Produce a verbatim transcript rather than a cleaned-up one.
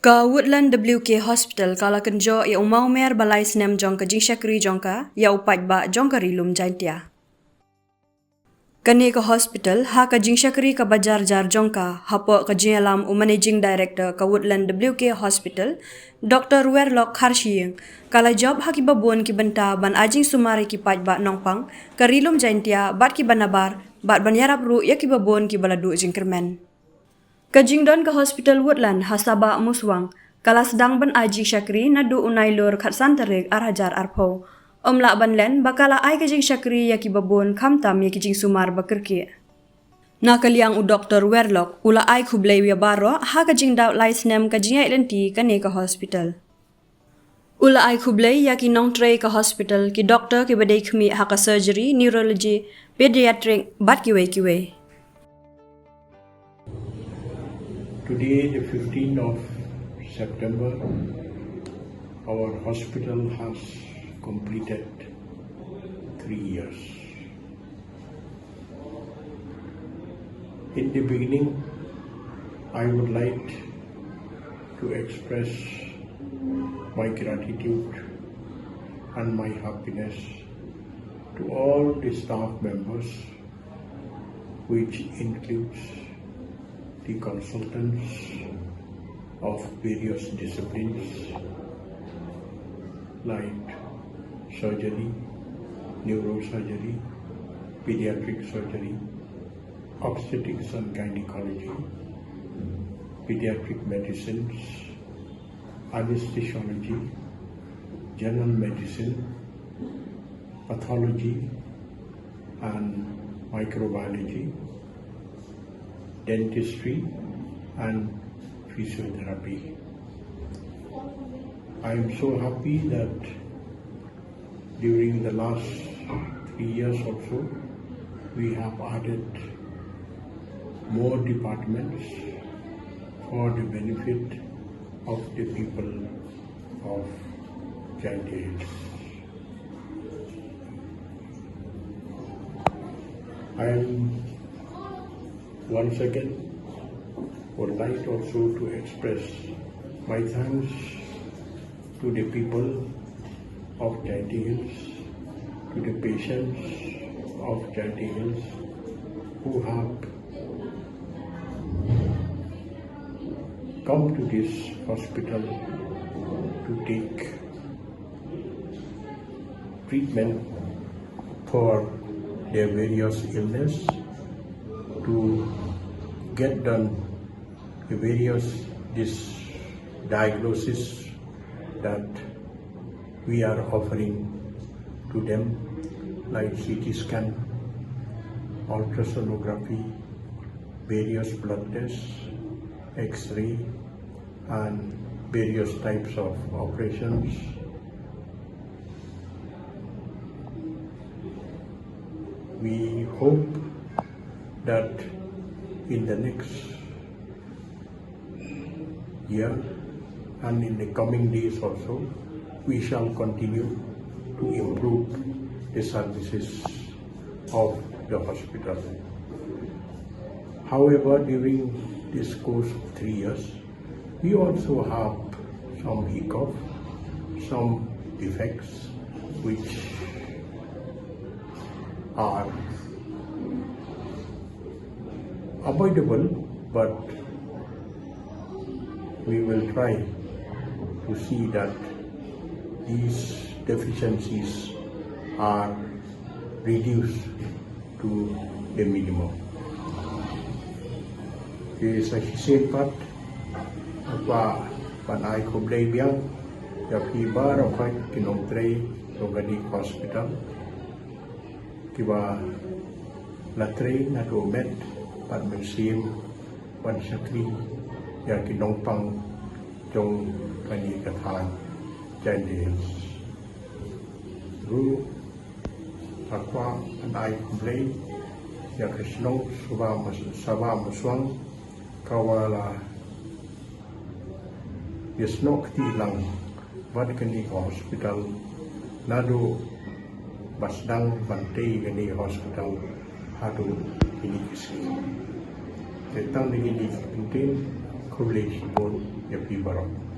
Ka Woodland W K Hospital ka la kynjoh ïa u mawmer ba lai snem jong ka jingshakri jong ka ïa u paidbah jong ka Ri Lum Jaintia. Kane ka hospital ha ka jingshakri kaba jar jar jong ka, hapoh ka jingïalam u Managing Director ka Woodland W K Hospital, Doctor Werlok Kharshiing, ka la jop ha kiba bun ki bynta ban ai jingsumar ïa ki paidbah nongpang ka Ri Lum Jaintia bad kiba nabar, bad ban ïarap ruh ïa kiba bun kiba la duh jingkyrmen. Ka jingdon ka Hospital Woodland ha Sabah Muswang ka la sdang ban ai jingshakri naduh u Nailur khatsan tarik ar hajar arphew. Ym lah ban len ba ka la ai ka jingshakri ïa kiba bun, khamtam ïa ki jingsumar ba kyrkieh. Na ka liang u Doctor Werlok u la ai khublei ïa baroh ha ka jingdaw lai snem ka jingïaid lynti kane ka hospital. U la ai khublei ïa ki nongtrei ka hospital, ki doktor kiba dei khmih ha ka surgery, neurology, pediatric bad kiwei kiwei. Today, the fifteenth of September, our hospital has completed three years. In the beginning, I would like to express my gratitude and my happiness to all the staff members, which includes the consultants of various disciplines like surgery, neurosurgery, pediatric surgery, obstetrics and gynecology, pediatric medicines, anesthesiology, general medicine, pathology and microbiology, dentistry and physiotherapy. I am so happy that during the last three years also, we have added more departments for the benefit of the people of Jaintia Hills. I am once again would like also to express my thanks to the people of Jaintia Hills, to the patients of Jaintia Hills who have come to this hospital to take treatment for their various illness, to get done the various dis- diagnosis that we are offering to them, like C T scan, ultrasonography, various blood tests, X-ray, and various types of operations. We hope that in the next year and in the coming days also, we shall continue to improve the services of the hospital. However, during this course of three years, we also have some hiccup, some defects which are avoidable, but we will try to see that these deficiencies are reduced to the minimum. Te sa shisien pat, nga kwah ban ai khublei biang ïa phi baroh ki nongtrei jong kane ka hospital, kiba la trei naduh mynmiet bad mynsiem ban shakri ïa ki nongpang jong kane ka thaiñ Jaintia Hills. Ruh nga kwah ban ai khublei ïa ka shnong Sabah Mus- Sabah Muswang, kaba la ïasnoh kti lang bad kane ka hospital naduh ba sdang ban tei kane ka hospital haduh kine ki sngi. Te tang da kine ki kyntien, khublei shibun. ïa phi baroh.